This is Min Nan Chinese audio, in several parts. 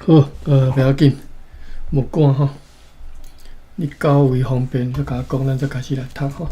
好，袂要紧，无赶吼。你到位方便，再共我讲，咱再开始来读吼。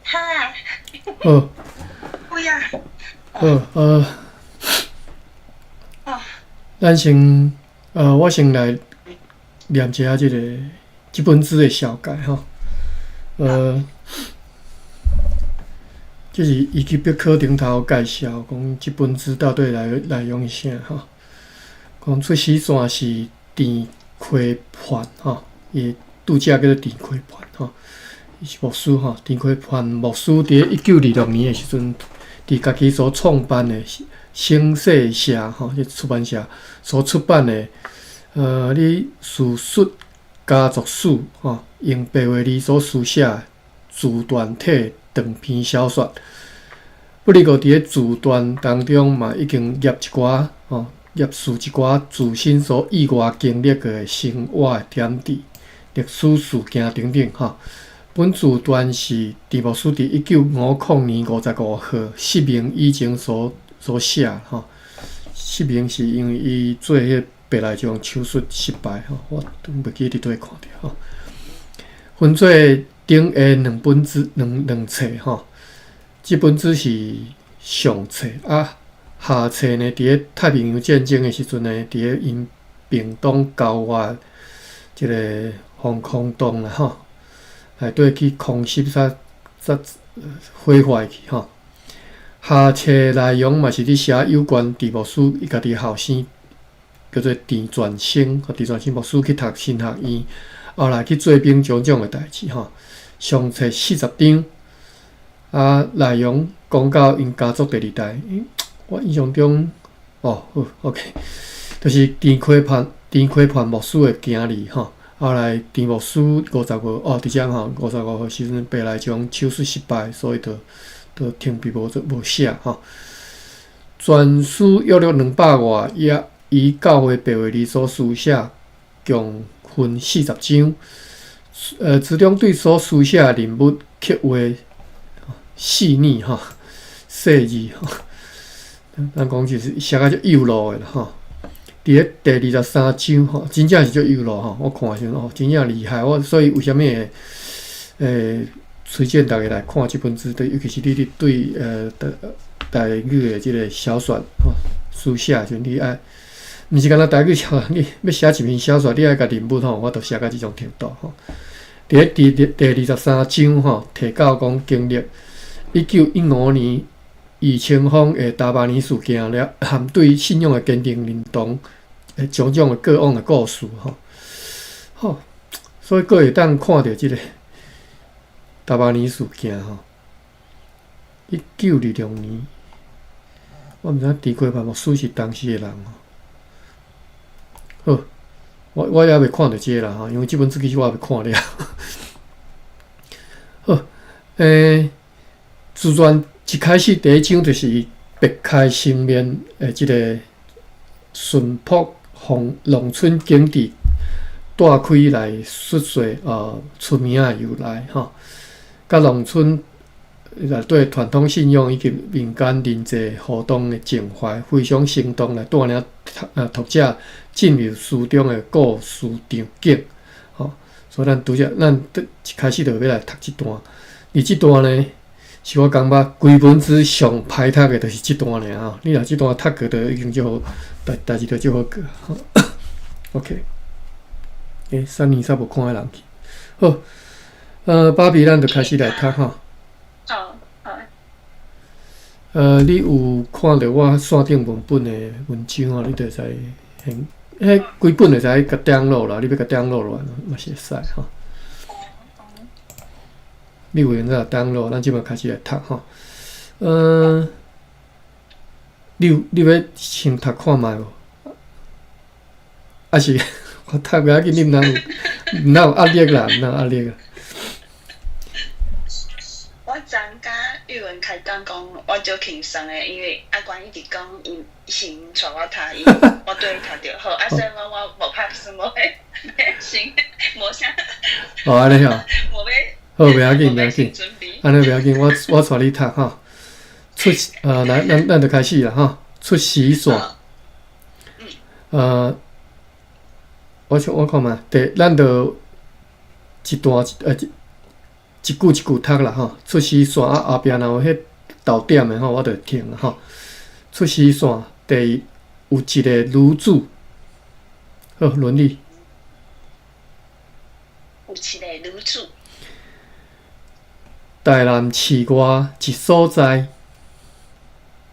哈，好，有啊。好，咱先，我先来念一下这个这本书的绍介吼。这是维基百科顶头介绍，讲这本书到底内内容是啥吼。讲出死线是田溪畔吼，伊拄则叫做田溪畔吼，伊是牧师吼。田溪畔牧师伫1926年的时阵，伫家己所创办的省世社吼，这出版社所出版的，你叙述家族史吼，用白话字所书写的自传体长篇小说。不哩阁伫咧自传当中嘛，已经夹一寡吼，夹述一寡自身所意外经历过的生活的点滴、历史事件等等吼。本自传是田牧师伫1950年55号失明以前所写吼。失明是因为伊做彼个白内障手术失败吼，我都袂记伫佗佗看著吼。分做顶下两本书两两册吼，这本书是上册啊，下册呢，伫咧太平洋战争的时阵呢，伫咧𪜶屏东郊外这个防空洞啦吼，内底去空袭煞煞毁坏去吼。下册内容嘛是伫写有关田牧师伊家己后生叫做田传生，田传生牧师去读神学院，后来去做兵种种的代志吼。上册40章，啊，内容讲到𪜶家族第二代。我印象中，哦，好，OK，就是田溪畔牧师的囝儿吼。后来田牧师55哦，伫遮吼，55号时阵白内障手术失败，所以就停笔无做无写吼。全书约略200外页，以教会白话字所书写，共分40章。书中对所书写的人物刻画细腻吼，细腻吼。咱讲就是写甲足幼路的啦吼。伫咧第23章吼，真正是足幼路吼。我看的时阵哦，真正厉害。我所以为啥物会推荐大家来看这本书？尤其是你伫对台台语的这个小说吼书写的时阵，你爱，毋是干焦台语小说，你欲写一篇小说，你爱共人物吼，我都写到这种程度吼。伫咧第23章吼，提到讲经历1915年余清芳的达巴尼事件了，含对信仰的坚定认同，种种的过往的故事吼。好，所以阁会当看著这个达巴尼事件吼。1926年，我毋知影田溪畔牧师是当时的人吼。好，我犹未看著这个啦吼，因为这本书其实我犹未看了。好，自传一开始第一章就是别开生面的这个淳朴风农村景致带开来叙述出名的由来吼，佮农村内底传统信仰以及民间人际互动的情怀，非常生动来带领读者进入书中的故事场景，吼。所以咱拄则咱一开始就欲来读这段，而这段呢，是我感觉规本书上歹读的，就是这段尔吼。你若这段读过，就已经足好，代代志就足好过。OK。欸，三年煞無看彼人去。好，芭比，咱就開始來讀吼。好，好。你有看著我線頂文本的文章吼，你就會使現，彼規本會使共 download 啦，你欲共 download 落來嘛是會使吼。你有閒才 download，咱這擺開始來讀吼。你欲先讀看覓無？抑是我讀袂要緊，你毋通有壓力啦，毋通壓力啊。我昨佮玉文開講講，我足輕鬆的，因為阿關一直講，伊先帶我讀，伊我綴伊讀就好，啊，所以我無拍算無欲先，無啥。哦，按呢吼。無欲。好，袂要緊，袂要緊，按呢袂要緊，我帶你讀吼。出來，咱就開始啦吼。出時線。我想我看覓，第咱就一段一一句一句讀啦吼。出時線啊，後壁若有彼逗點的吼，我就停啦吼。出時線第有一个女子，好，輪你。有一个女子。台南市外一所在。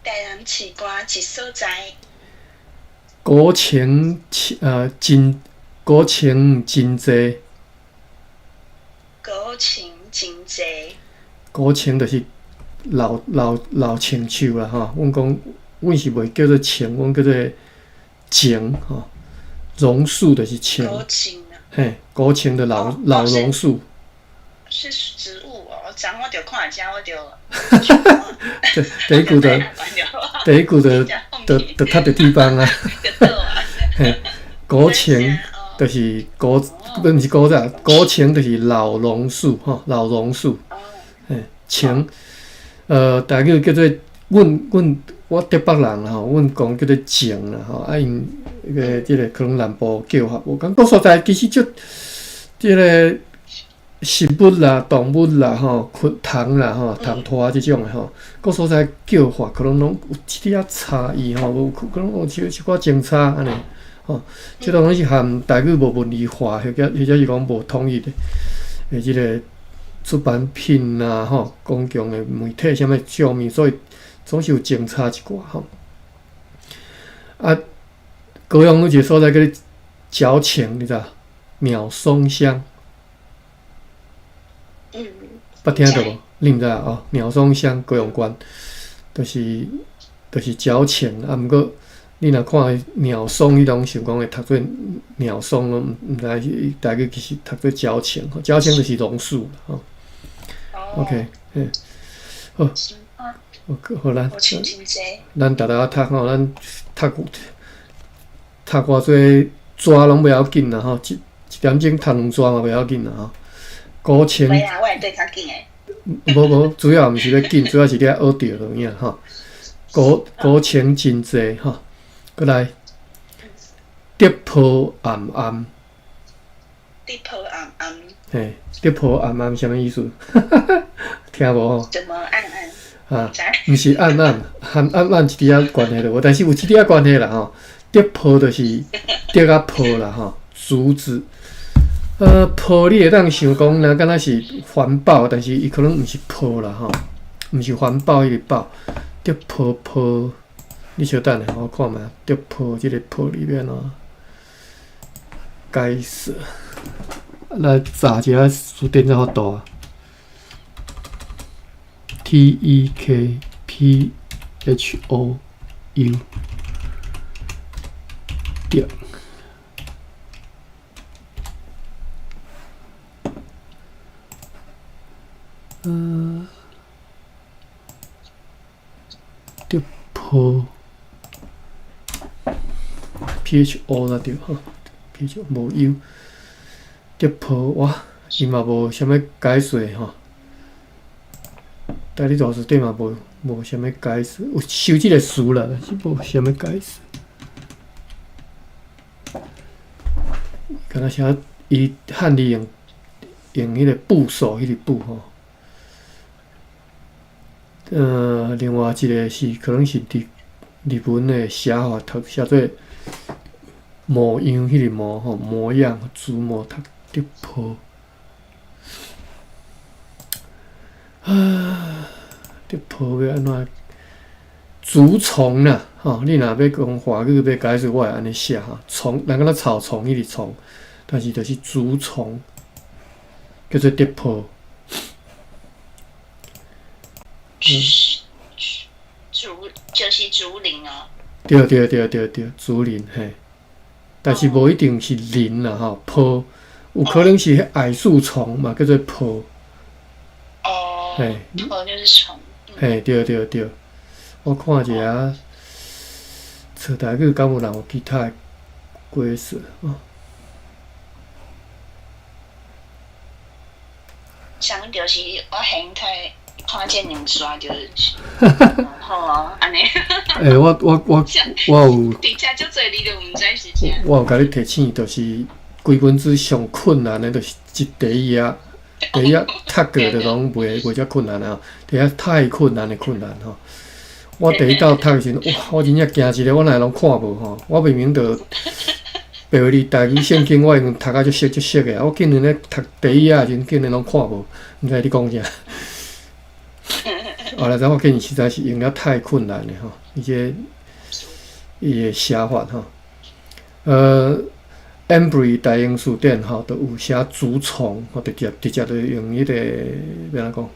台南市外一所在。古松真古松真濟。古松真濟。古松就是老松樹啦吼，阮講，阮是袂叫做松，阮叫做樅吼。榕樹就是樅。古松啊。嘿，古松就老榕樹。是植物哦，昨我就看遮，我就。對，第一句就踢著鐵板啊。嘿，古松就是古，毋是古早，古松就是老榕樹吼，老榕樹。嘿，樅，台語叫做阮我竹北人啦吼，阮講叫做樅啦吼，啊𪜶彼个這个可能南部叫法無仝，各所在其實就這个植物啦、動物啦吼、昆蟲啦吼、蟲拖這種的吼，各所在叫法可能攏有一點仔差異吼，有可能有小小可前差按呢吼，這當然是含台語無文字化，或者是講無統一的這个出版品啊吼，公共的媒體啥物上面，所以總是有前差一寡吼。啊，高雄有一个所在叫做蕉樅，你知無？鳥松鄉。捌聽著無？你毋知哦？鳥松鄉高雄縣，就是蕉樅啊。毋過你若看鳥松，你攏想講會讀做鳥松，攏毋知是台語其實讀做蕉樅，蕉樅就是榕樹吼。OK，嘿，好，好咱咱沓沓仔讀吼，咱讀讀偌濟紙攏袂要緊啦吼，一點鐘讀兩紙嘛袂要緊啦吼。古松，無無，主要毋是欲緊，主要是你愛學著就有影吼。古松真濟吼，閣來，竹坡暗暗。竹坡暗暗。嘿，竹坡暗暗啥物意思？聽無吼？怎麼暗暗？啊，毋是暗暗，和暗暗一點仔關係都無，但是有一點仔關係啦吼。竹坡就是竹仔坡啦吼，竹子。坡你會當想講，若敢若是環保，但是伊可能毋是坡啦吼，毋是環保彼个保，竹坡坡，你稍等下，我看覓竹坡這个坡裡面哦，解釋，來查一下詞典才有法度啊。TEKPHOU 竹。竹坡，PHO 才對吼，PHO 無 U，竹坡哇，伊嘛無啥物解說吼。台語大辭典嘛無啥物解釋，有收這个詞啦，但是無啥物解釋。敢若啥，伊漢字用彼个部首彼个部吼。另外一个是可能是佇日文的寫法讀寫做模樣彼個模吼，模樣竹模讀竹坡。啊，竹坡欲按怎？竹叢啦，吼！你若欲講華語欲解釋，我會按呢寫吼。叢，人敢若草叢彼個叢，但是就是竹叢，叫做竹坡。竹就是竹林哦。對對對對對，竹林嘿，但是無一定是林啦吼，坡有可能是矮樹叢嘛，叫做坡。哦。嘿，坡就是叢。嘿，對對對，我看一下，冊台語敢有人有其他的解釋哦？啥就是我現在看見兩刷就是，好啊，按呢。欸，我我我我有。佇遮足濟你都毋知是啥。我有共你提醒，就是規本書上困難的，就是這第一頁，第一頁讀過就攏袂遮困難啊。第一頁太困難的困難吼。我第一道讀的時陣，哇！我真正驚一个，我哪會攏看無吼？我明明就白話字台語聖經，我已經讀甲足熟足熟的啊！我竟然咧讀第一頁的時陣，竟然攏看無，毋知你講啥。後來才發現實在是用了太困難了吼，伊這伊的寫法吼，Embree 大英辭典吼，都有寫竹叢，吼，直接直接就用彼個欲按怎講，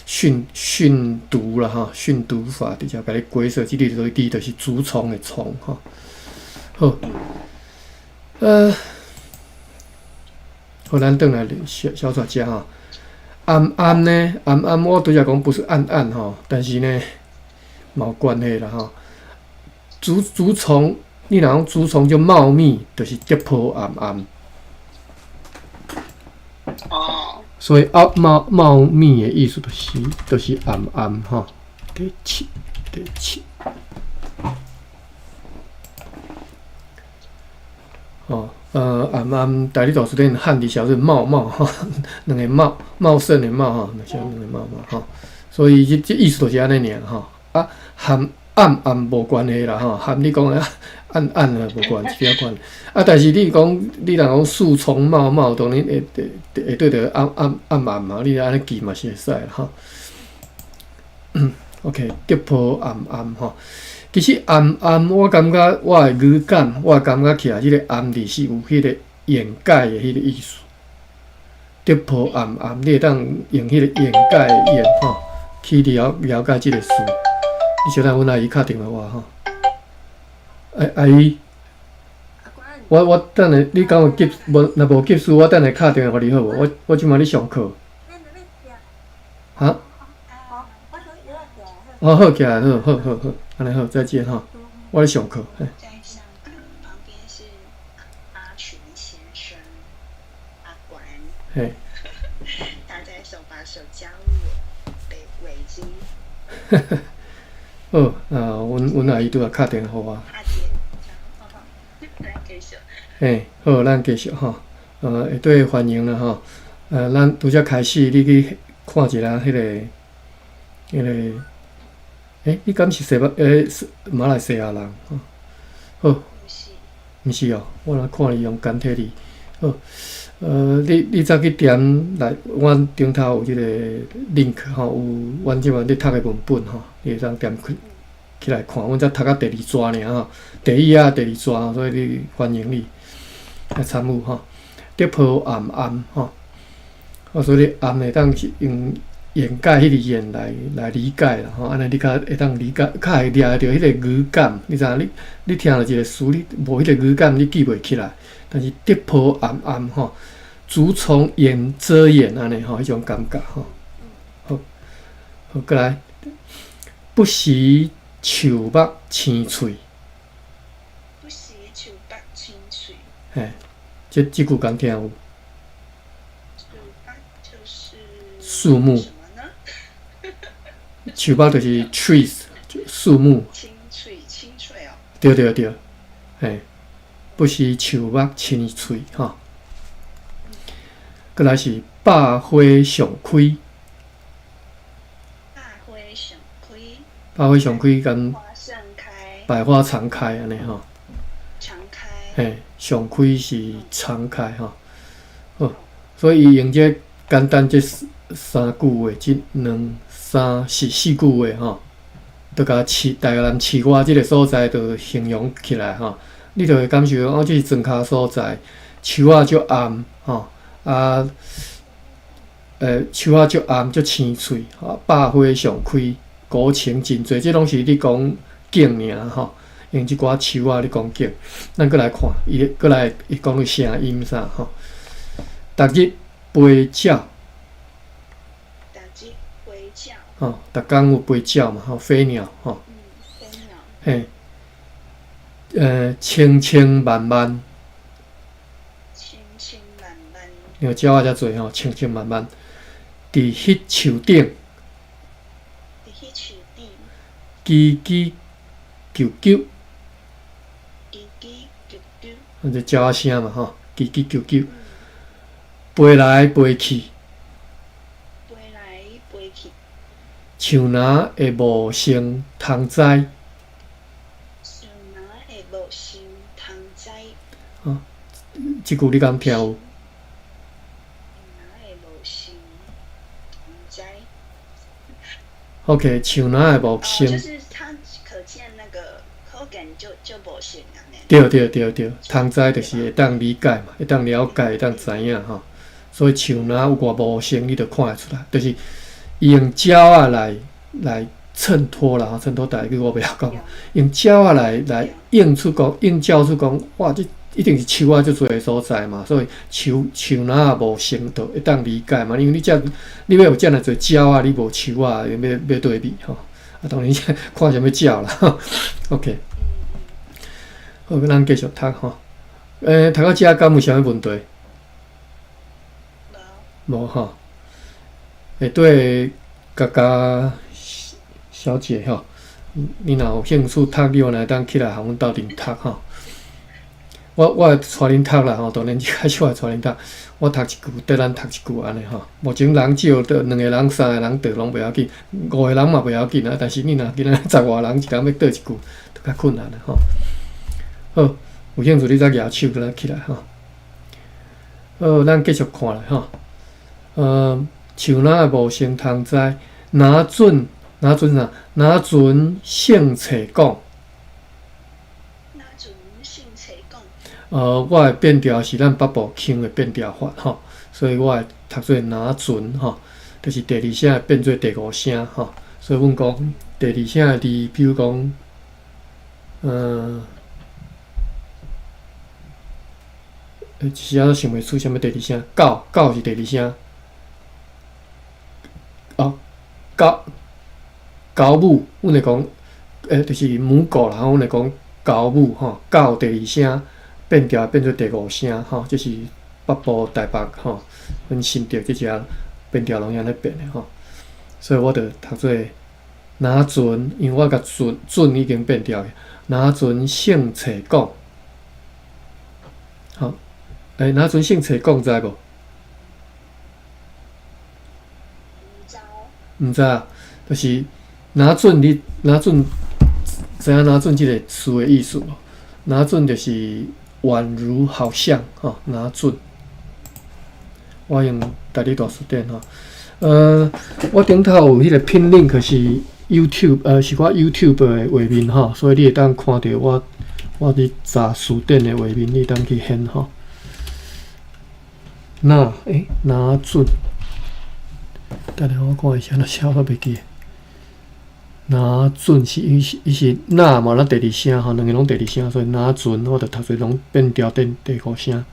訓訓讀啦吼，訓讀法直接共你解說，這个字就是竹叢的叢吼。好，好，咱轉來小小撮遮吼。暗暗呢？暗暗，我拄才講不是暗暗吼，但是呢，嘛有關係啦吼。竹竹叢，你若講竹叢就茂密，就是竹坡暗暗。哦。所以啊，茂茂密的意思就是暗暗吼。第七，第七。哦。暗暗，台語大辭典漢字寫做茂茂吼，兩个茂茂盛的茂吼，寫兩個茂茂吼，所以這這意思就是按呢爾吼。啊，含暗暗無關係啦吼，含你講的暗暗啊無關一點關。啊，但是你講你若講樹叢茂茂，當然會會會對著暗暗暗暗嘛，你按呢記嘛是會使啦吼。OK，竹坡暗暗吼。其實暗暗，我感覺我的語感，我感覺起來，這個暗字是有彼個掩蓋的彼個意思。竹坡暗暗，你會當用彼個掩蓋的掩吼，去了了解這個詞。你小等阮阿姨敲電話我吼，阿阿姨，我我等下你敢有急？無若無急事，我等下敲電話予你好無？我我這馬咧上課。哈？哦，好，起來，好好好好，按呢好，再見吼，我咧上課。在上課，旁邊是阿群先生，阿管。嘿。他在手把手教我背圍巾。好，啊，阮阮阿姨拄仔敲電話予我。阿姐，好好，咱繼續。嘿，好，咱繼續吼，下底歡迎啦吼，咱拄才開始，你去看一下彼個，彼個。欸，你敢是西班？欸，是馬來西亞人？好，毋是，毋是哦，我若看伊用簡體字。好，你你再去點來，阮頂頭有這個 link 吼，有阮這馬咧讀的文本吼，你會當點開起來看。阮才讀到第二逝爾吼，第一頁第二逝，所以你歡迎你來參與吼。竹坡暗暗吼，啊，所以你暗會當是用掩蓋彼個掩來來理解啦吼，按呢你較會當理解，較會掠著彼個語感，你知影？你你聽著一個詞，你無彼個語感，你記袂起來。但是竹坡暗暗吼，竹叢掩遮掩按呢吼，彼種感覺吼。好，好，閣來，不時樹木青翠。不時樹木青翠。嘿，這這句敢聽有？樹木就是樹木。樹木就是 trees，樹木。青翠，青翠哦。對對對，嘿，不時樹木青翠吼。閣來是百花常開。百花常開。百花常開，敢花盛開。百花常開按呢吼。常開。嘿，常開是常開吼。好，所以伊用這簡單這三句話，這兩三四四句話吼，就共市台南市外這个所在就形容起來吼，你就會感受哦，這是莊跤所在，樹仔足暗吼，啊，樹仔足暗足青翠，吼，百花常開，古松真濟，這攏是咧講景爾吼。用這寡樹仔咧講景，咱閣來看，伊閣來伊講的聲音啥吼。逐日飛鳥，逐日飛鳥，吼，逐工有飛鳥嘛，吼，飛鳥，吼。嗯，飛鳥。嘿，千千萬萬。千千萬萬。因為鳥仔遮濟吼，千千萬萬，佇彼樹頂。佇彼樹頂。嘰嘰啾啾。嘰嘰啾啾。啊，這鳥仔聲嘛吼，嘰嘰啾啾，飛來飛去。飛來飛去。像若會無聲通知。像若會無聲通知。哦，這句你敢聽有？像若會無聲通知。 OK，像若會無聲。哦，就是它可見那個可見就無聲按呢。對對對對，通知就是會當理解嘛，會當了解，會當知影吼。所以像若有偌無聲，你就看會出來，就是伊用鳥仔來襯托啦，吼，襯托台語我袂曉講，用鳥仔來映出講，映照出講，哇，這一定是樹仔足濟的所在嘛，所以樹樹若無聲就會當理解嘛，因為你遮你欲有遮爾濟鳥仔，你無樹仔，欲對比吼。啊，當然看啥物鳥啦，OK。好，咱繼續讀吼。讀到遮敢有啥物問題？無吼。會對，佳佳小姐吼，你若有興趣讀，你嘛會當起來予阮鬥陣讀吼。我會帶恁讀啦吼，當然一開始我會帶恁讀，我讀一句，綴咱讀一句按呢吼。目前人少，著兩個人、三個人趴攏袂要緊，五個人嘛袂要緊啊。但是你若今仔十外人一工欲趴一句，就較困難啦吼。好，有興趣你再舉手閣來起來吼。好，咱繼續看來吼。像若無聲通知，若準若準啥？若準聖冊講。若準聖冊講。我的變調是咱北部腔的變調法吼，所以我會讀做若準吼，就是第二聲變做第五聲吼。所以阮講第二聲的字，比如講，一時仔想袂出啥物第二聲，狗狗是第二聲。哦，狗狗母，阮會講，就是母狗啦，阮會講狗母吼，狗第二聲變調變做第五聲吼，這是北部台北吼，阮新竹這遮變調攏按呢變的吼，所以我就讀做若準，因為我共準準已經變調去，若準聖冊講，吼，若準聖冊講知無？毋知啊，就是若準你若準知影若準這个詞的意思無？若準就是宛如好像吼，若準。我用台語大辭典吼，我頂頭有彼个 pin link 是 YouTube，是我 YouTube 的畫面吼，所以你會當看著我佇查辭典的畫面，你會當去現吼。若若準。等下我看一下，那寫我袂記。若準是伊是伊是若嘛，咱第二聲吼，兩个攏第二聲，所以若準我就讀做攏變調變第五聲。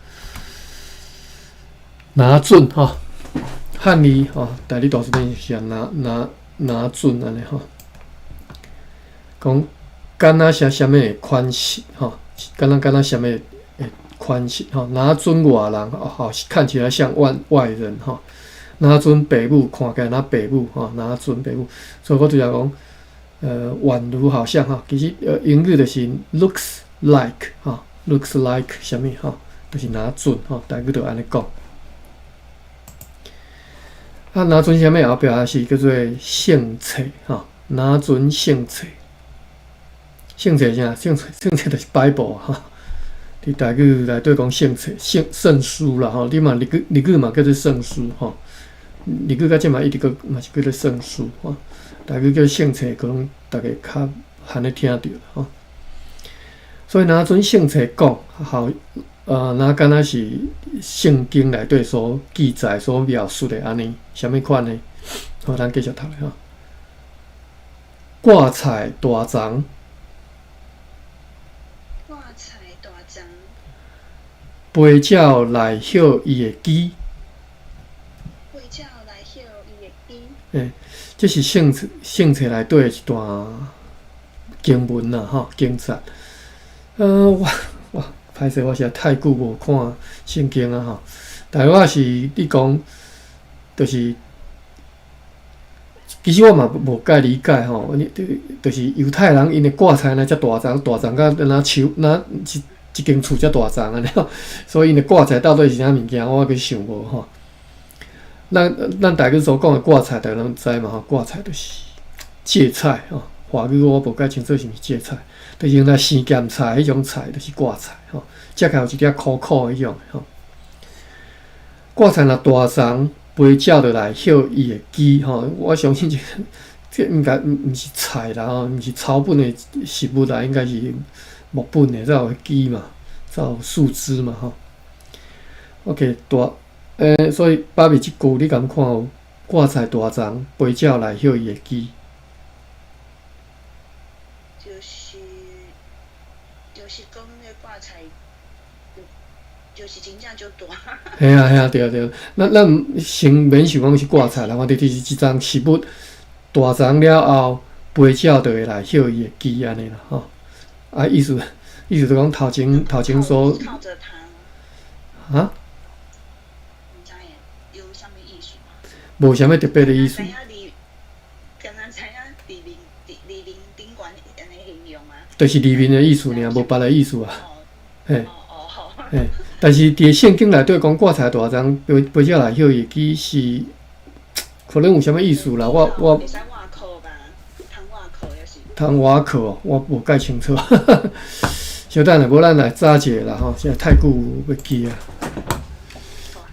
若準吼，漢語吼，台語大辭典是若若若準按呢吼。講敢若啥啥物的款式吼，敢若敢若啥物的款式吼，若準外人吼，看起來像外外人吼。若準爸母看起來若爸母吼，若準爸母，所以我拄才講，宛如好像吼，其實英語就是 looks like 吼，looks like 啥物吼，就是若準吼，台語就按呢講。啊，若準啥物後壁是叫做聖冊吼，若準聖冊，聖冊啥？聖冊聖冊就是 Bible 吼，伫台语内底讲圣册、圣圣书啦吼，你嘛日语日语嘛叫做圣书吼，日语到这嘛一直阁嘛是叫做圣书吼，台语叫圣册，可能逐家较罕咧听著吼。所以若准圣册讲，好，若敢若是圣经内底所记载、所描述的按呢，啥物款呢？好，咱继续读吼。割菜大丛，割菜大丛，飞鸟来歇伊的基。飞鸟来歇伊的基。欸，这是圣册圣册内底的一段经文啦，吼，经节。我歹势，我实在太久无看圣经啊，吼。但我是你讲，就是其实我嘛无介理解吼，你就是犹太人𪜶的割菜呢，遮大丛大丛甲若树若一一间厝遮大丛按呢，所以𪜶的割菜到底是啥物件，我阁想无吼。咱咱大家所讲的割菜，逐家拢知嘛吼，割菜就是芥菜吼，华语我无介清楚是毋是芥菜，就是用来生咸菜彼种菜，就是割菜吼，食起来有一点苦苦彼种吼。割菜若大丛，飞鸟就来歇伊的基吼，我相信这这应该毋毋是菜啦吼，毋是草本的食物啦，应该是木本的，才有基嘛，才有树枝嘛吼。OK，大欸，所以芭比这句你敢看有？割菜大丛，飞鸟来歇伊的基。就是讲彼割菜，就是真正足大。嘿啊嘿啊，对啊对啊，咱咱先免想讲是割菜啦，反正就是一丛食物大丛了后，飞鸟就会来歇伊的基按呢啦吼。啊，意思意思就讲头前头前所靠著它。啊？毋知影有啥物意思吗？无啥物特别的意思。敢若知影伫面伫伫面顶悬按呢形容啊？就是里面的意思尔，无别的意思啊。嘿。嘿，但是伫圣经内底讲割菜大丛，飞飞鸟来歇伊基是可能有啥物意思啦？我我。会使倚靠吧？通倚靠抑是？通倚靠哦，我无介清楚。小等下，无咱来查一下啦吼，现在太久欲记啊。好啊。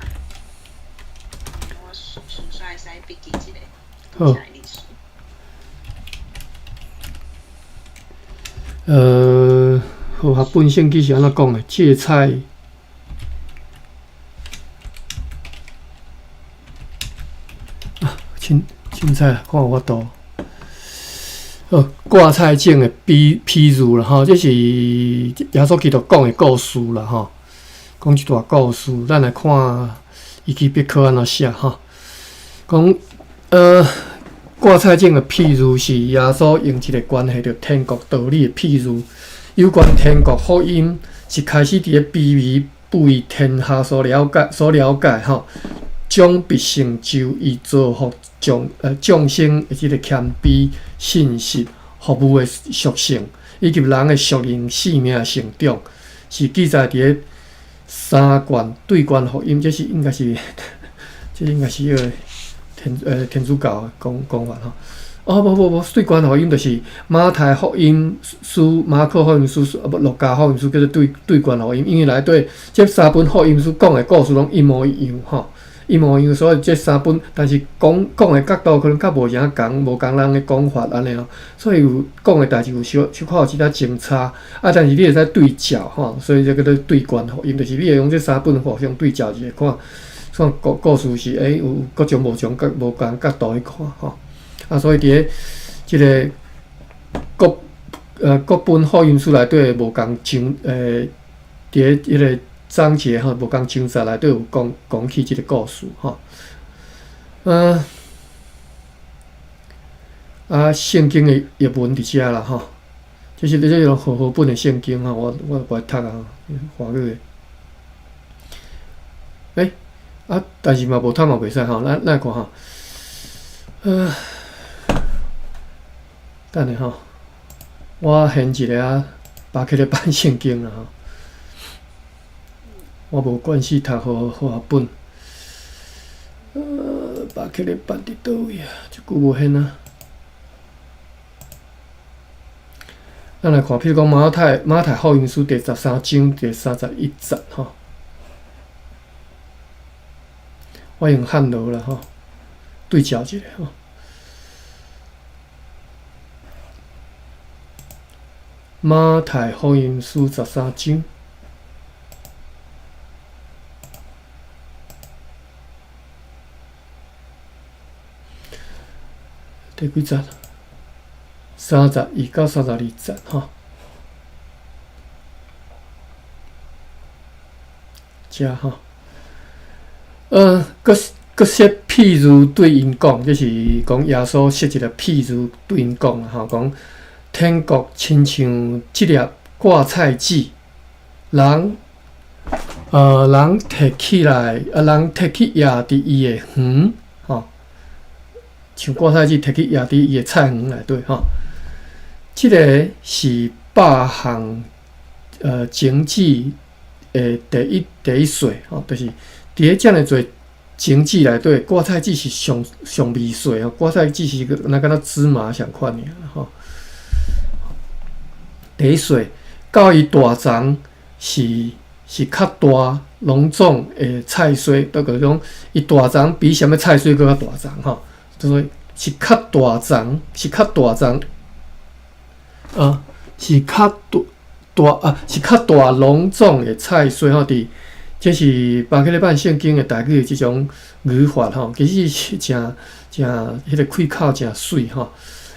我顺顺会使笔记一下。好。和合本圣经是按怎讲的？芥菜。啊，凊凊彩看有法度。割菜种的比譬喻啦吼，这是耶稣基督讲的故事啦吼，讲一段故事，咱来看伊去别科按怎写吼。讲割菜种的譬喻是耶稣用一个关系著天国道理的譬喻，有关天国福音是开始伫咧卑微被天下所了解、所了解吼，将必成就伊造福众众生的这个谦卑、信实、服务的属性，以及人的属灵生命成长，是记载伫咧三卷对观福音，这是应该是，这应该是彼个天天主教的讲讲法吼。哦，无无无，对观福音就是马太福音书、马可福音书、啊无路加福音书叫做对对观福音，因为内底这三本福音书讲的故事拢一模一样吼，一模一样，所以这三本，但是讲讲的角度可能较无啥仝，无仝人的讲法按呢哦，所以有讲的代志有小小可有一寡前差，啊，但是你会使对照吼，所以这叫做对观福音，就是你会用这三本互相对照一下看，看故故事是欸有各种无仝角无仝角度去看吼。啊，所以伫咧这个各各本福音书内底无仝章伫咧彼个章节吼，无仝章节内底有讲讲起这个故事吼。啊，圣经的译文伫遮啦吼，这是这种和合本的圣经吼，我我无爱读啊，华语的。欸，啊，但是嘛无读嘛袂使吼，咱咱来看吼，等下吼，我现一下啊，巴克咧版圣经啦吼。我无关系读和和合本，巴克咧版伫佗位啊？遮久无现啊。咱來看，譬如講馬太福音書第13章第31節吼。我用漢羅啦吼，對照一下吼。馬太福音書十三章第幾節？31到32節吼。遮吼，閣閣設譬喻對𪜶講，就是講耶穌設一个譬喻對𪜶講吼，講天國親像這粒掛菜籽，人提起來，人提去掖佇伊的園，吼，像掛菜籽提去掖佇伊的菜園內底，吼。這个是百項種子的第一細，吼，就是佇咧遮爾濟種子內底，掛菜籽是上上微細吼，掛菜籽是若敢若芝麻相款爾吼。第一細到伊大欉是較大攏總的菜荽，都就是講伊大欉比啥物菜荽閣較大欉吼，就是是較大欉，是較大欉，啊，是較大大啊，是較大攏總的菜荽吼，佇這是巴克禮版聖經的台語的這種語法吼，其實是誠誠彼个開口誠媠吼。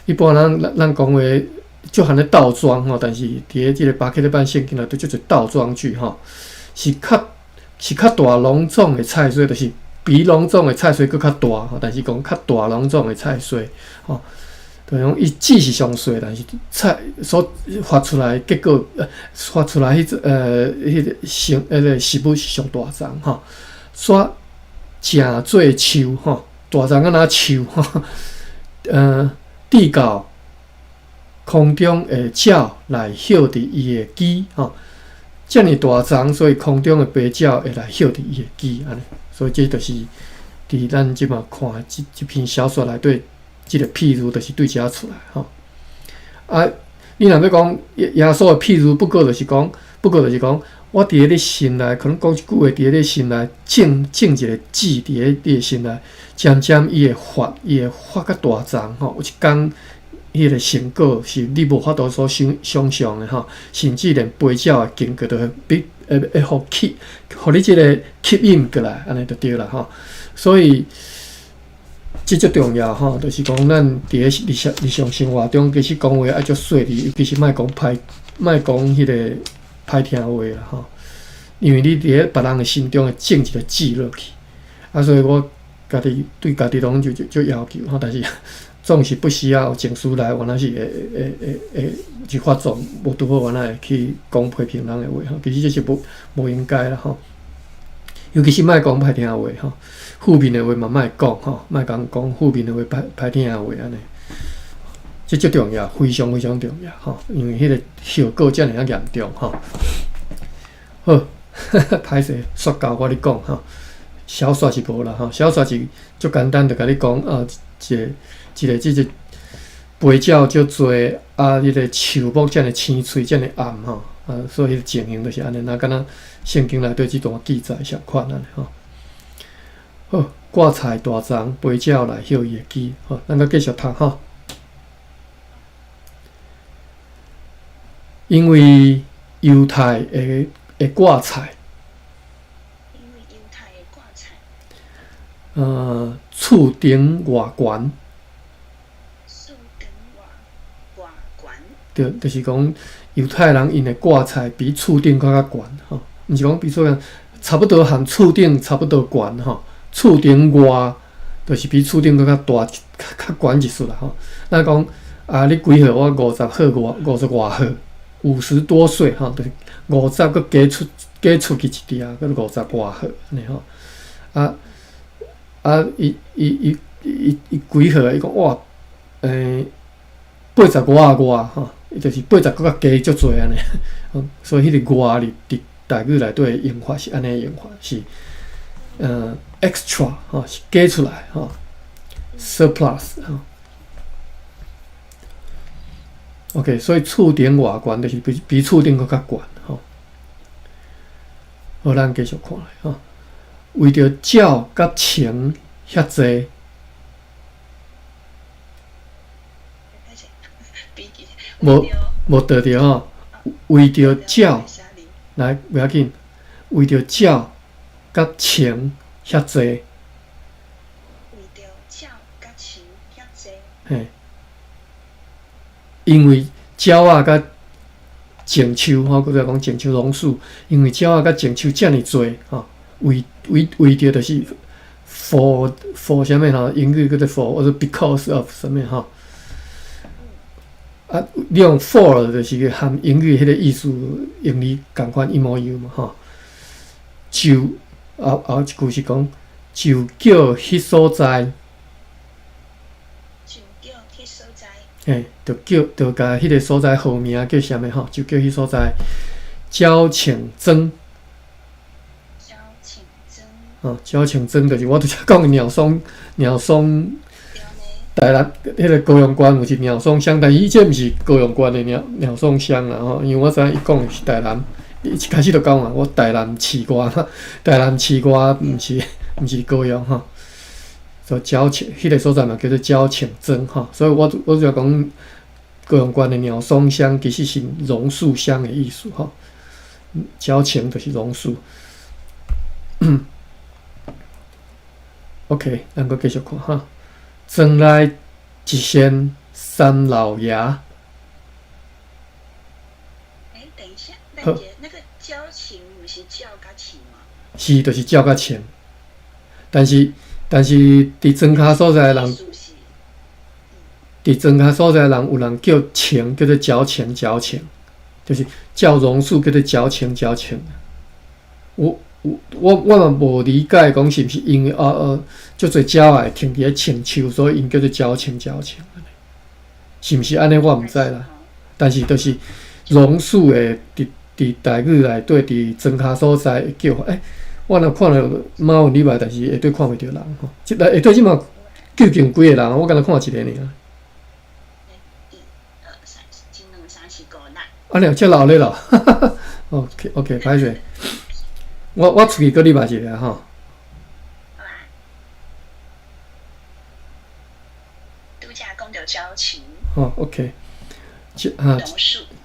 一般人咱講話足罕咧倒裝吼，但是佇咧這个巴克禮版聖經內底足濟倒裝句吼，是較大攏總的菜荽，就是比攏總的菜荽閣較大吼，但是講較大攏總的菜荽吼。就是講伊籽是上細，但是菜所發出來結果，發出來彼個成彼個食物是上大欉吼，煞成做樹吼，大欉敢若樹吼，直到空中的鳥來歇佇伊的枝吼，遮爾大欉，所以空中的飛鳥會來歇佇伊的枝按呢，所以這就是佇咱這馬看這篇小說內底。這个譬喻就是對遮出來吼。啊，你若欲講耶穌的譬喻，不過就是講，我佇咧你心內，可能講一句話，佇咧你心內種種一个籽，佇咧你的心內，漸漸伊會發，伊會發較大欉吼。有一工，彼个成果是你無法度所想像的吼，甚至連飛鳥會經過都會比會予吸，予你這个吸引過來，按呢就對啦吼。所以。這足重要吼，就是講咱佇咧日常生活中，其實講話愛足細膩，尤其是莫講歹，莫講彼個歹聽話啦吼。因為你佇咧別人的心中會種一个籽落去，啊，所以我家己對家己攏就就要求吼，但是總是不時啊有情緒來，原來是會去發作，無拄好原來會去講批評人的話吼，其實這是無應該啦吼。尤其是莫講歹聽話吼，負面的話嘛莫講吼，莫共講負面的話歹聽的話按呢，這足重要，非常非常重要吼，因為彼个後果遮爾仔嚴重吼。好，歹勢煞到我咧講吼，小說是無啦吼，小說是足簡單，就共你講啊，一个一个這個飛鳥足濟啊，彼个樹木遮爾青翠，遮爾暗吼。啊，所以彼个情形就是按呢，若敢若聖經內底這段記載相款按呢吼。好，掛菜大欉，飛鳥來歇伊的枝，好，咱閣繼續讀吼。因為猶太的掛菜，因為猶太的掛菜，厝頂偌懸，厝頂偌懸，對，就是講猶太人𪜶的掛菜比厝頂閣較懸吼，毋是講比厝頂，差不多含厝頂差不多懸吼，厝頂外就是比厝頂閣較大、較懸一絲啦吼。咱講啊，你幾歲？我50歲外，50外歲，50多歲吼，就是五十閣加出去一點，閣50外歲按呢吼。啊啊，伊幾歲？伊講哇，八十外外吼，伊就是八十閣較加足濟按呢。所以彼个外佇台語內底的用法是按呢用法，是extra 吼，是加出來吼，surplus 吼。OK，所以厝頂偌懸，就是比厝頂閣較懸吼。好，咱繼續看來吼。為著鳥佮蟲遐濟，無無對著吼。為著鳥，來袂要緊。為著鳥佮蟲遐濟。為著鳥佮蟲遐濟。嘿。因為鳥仔佮松樹吼，閣再講松樹榕樹，因為鳥仔佮松樹遮爾濟吼，為著就是 for 啥物吼，英語叫做 for 或者 because of 啥物吼。啊，你用 for 就是含英語彼個意思用字仝款一模一樣嘛吼。就後一句是講，就叫彼所在。就叫彼所在。嘿，就叫就共彼个所在號名叫啥物吼？就叫彼所在鳥銃莊。鳥銃莊。哦，鳥銃莊就是我拄才講的鳥松鳥松。台南彼個高雄縣有一鳥松鄉，但伊這毋是高雄縣的鳥松鄉啦吼，因為我知影伊講的是台南，伊一開始就講啊，我台南市外，台南市外毋是高雄吼。所以鳥銃彼個所在嘛叫做鳥銃莊吼，所以我就講高雄縣的鳥松鄉其實是榕樹鄉的意思吼，鳥銃就是榕樹。OK，咱閣繼續看哈。莊內一仙三老爺。欸，等一下，那個鳥銃毋是鳥佮蟲嗎？是，就是鳥佮蟲。但是佇莊跤所在的人，佇莊跤所在的人有人叫蟲叫做鳥銃鳥銃，就是叫榕樹叫做鳥銃鳥銃。我嘛無理解講是毋是因為足濟鳥仔會停佇咧松樹，所以𪜶叫做鳥銃鳥銃。是毋是按呢？我毋知啦。但是就是榕樹的佇台語內底佇莊跤所在的叫法，欸，我若看著馬雲禮拜，但是下底看袂著人吼。這下底這馬究竟幾個人？我敢若看一個爾。一、二、三、一、兩、三、四、五、六。按呢遮老咧咯。OK OK，歹勢。我出去閣禮拜一個吼。好啊。拄才講著鳥銃。吼，OK。哈，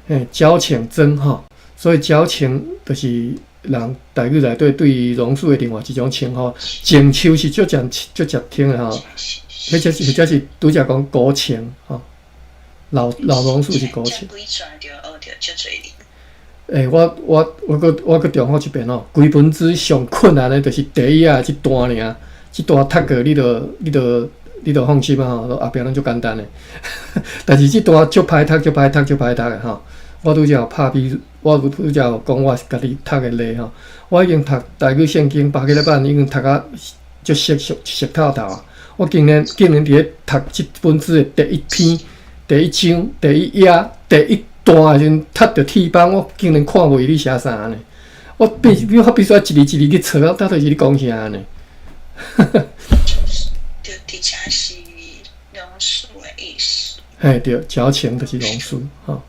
嘿，鳥銃莊吼，所以鳥銃就是人台語內底對榕樹的另外一種稱呼。松樹是足正足接聽的吼，或者是拄才講古松吼，老榕樹是古松。欸，我閣重複一遍吼，規本書上困難的就是第一啊，這段爾，這段讀過你就放心啊吼，後壁攏足簡單的。但是這段足歹讀，足歹讀，足歹讀的吼。我拄才有拍比，我拄才有講我是家己讀的例吼。我已經讀台語聖經百幾禮拜，已經讀甲足熟熟熟透透啊！我竟然佇咧讀這本書的第一篇、第一章、第一頁、第一段的時陣，讀著鐵板，我竟然看袂咧寫啥呢？我必須愛一字一字去揣，到底是咧講啥呢？就佇遮是榕樹的意思。嘿，對，鳥銃就是榕樹，吼。